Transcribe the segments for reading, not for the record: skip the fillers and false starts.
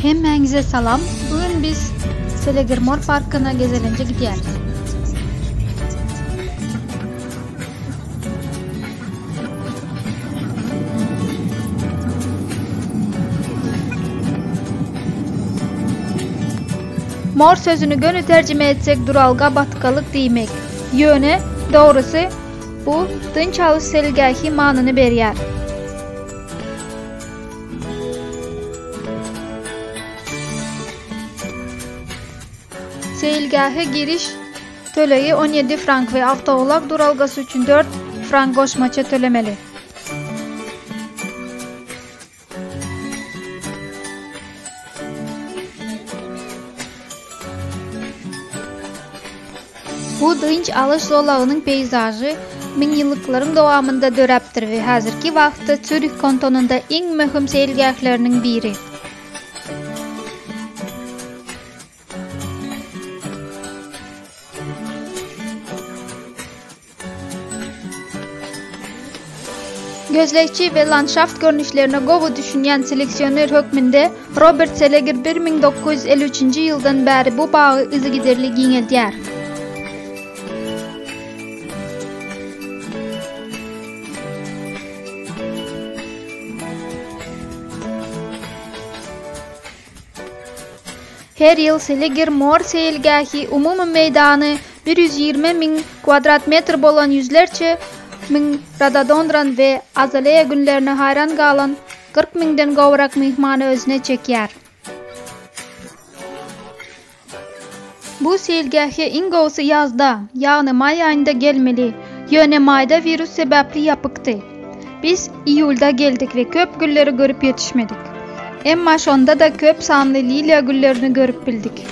Hemmäňize salam. Bu gün biz Selegermor parkyna gezelenje gidýäris. Mor sözüni göni terjime etsek duralga batgalyk diýmek. Ýöne, dogrusy, bu dynç alyş seýilgähi manyny berýär. Seýilgähe giriş tölegi 17 frank we awtoulag duralgasy üçin 4 frank goşmaça tölemeli. Bu dynç alyş zolagynyň peýzažy müňýyllyklaryň dowamynda döräpdir we häzirki wagtda Sýurih kantonynda iň möhüm seýilgähleriniň biri. Gözlegçi we landşaft görnüşlerine gowy düşünýän seleksioner hökmünde Robert Seleger 1953-nji ýyldan bäri bu bagy yzygiderli giňeldýär. Her ýyl Seleger Mor seýilgähi umumy meýdany 120 müň kwadrat metr bolan ýüzlerçe müň rododendron we azaleýa güllerine haýran galan 40 müňden gowrak myhmany özüne çekýär. Bu seýilgähe iň gowusy ýazda, ýagny maý aýynda gelmeli. Ýöne maýda wirus sebäpli ýapykdy. Biz iýulda geldik we köp gülleri görüp ýetişmedik. Emma şonda-da köp sanly liliýa güllerini görüp bildik.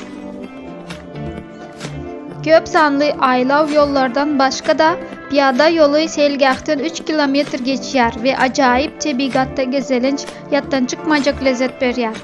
Köp sanly aýlaw ýollardan başga-da, pyýada ýoly seýilgähden üç kilometr geçýär we ajaýyp tebigatda gezelenç ýatdan çykmajak lezzet berýär.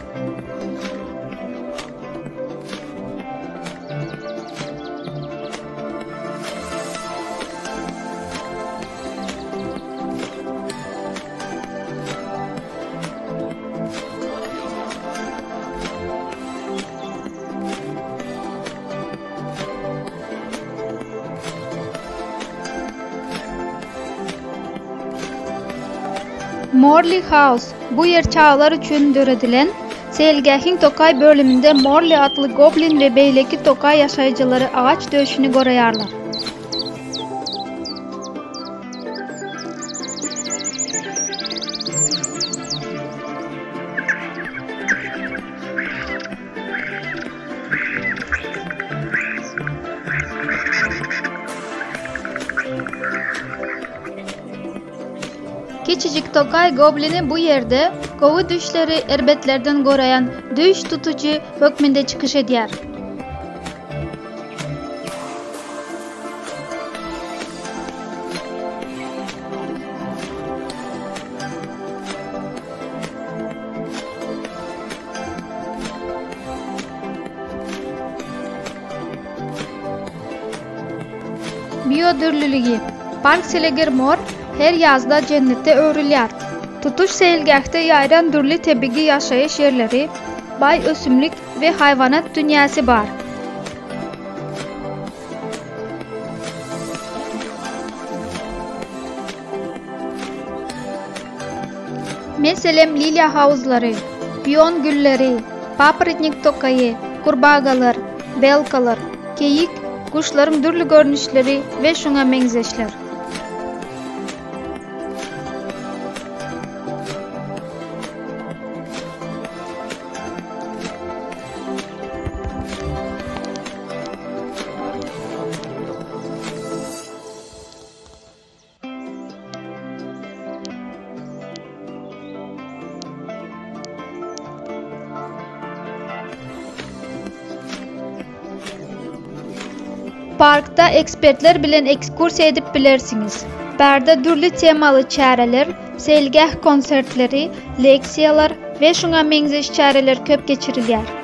Morley House, bu ýer çagalar üçin döredilen Seýilgähiň tokaý bölüminde Morli atly goblin we beýleki tokaý ýaşaýjylary agaç döşüni goraýarlar. Kiçijik tokaý goblini bu ýerde gowy düşleri erbetlerden goraýan düýş tutujy hökmünde çykyş edýär. Biodürlüligi. Park Seleger Mor her ýazda jennete öwrülýär. Tutuş seýilgähde ýaýran dürli tebigy ýaşaýyş ýerleri, baý ösümlik we haýwanat dünýäsi bar. Meselem, liliýa howuzlary, pion gülleri, paprotnik tokaýy, kurbagalar, belkalar, keýik, guşlaryň dürli görnüşleri we şuňa meňzeşler. Parkda ekspertler bilen ekskursiýa edip bilersiňiz. Bärde dürli temaly çäreler, seýilgäh konsertleri, leksiýalar we şuňa meňzeş çäreler köp geçirilýär.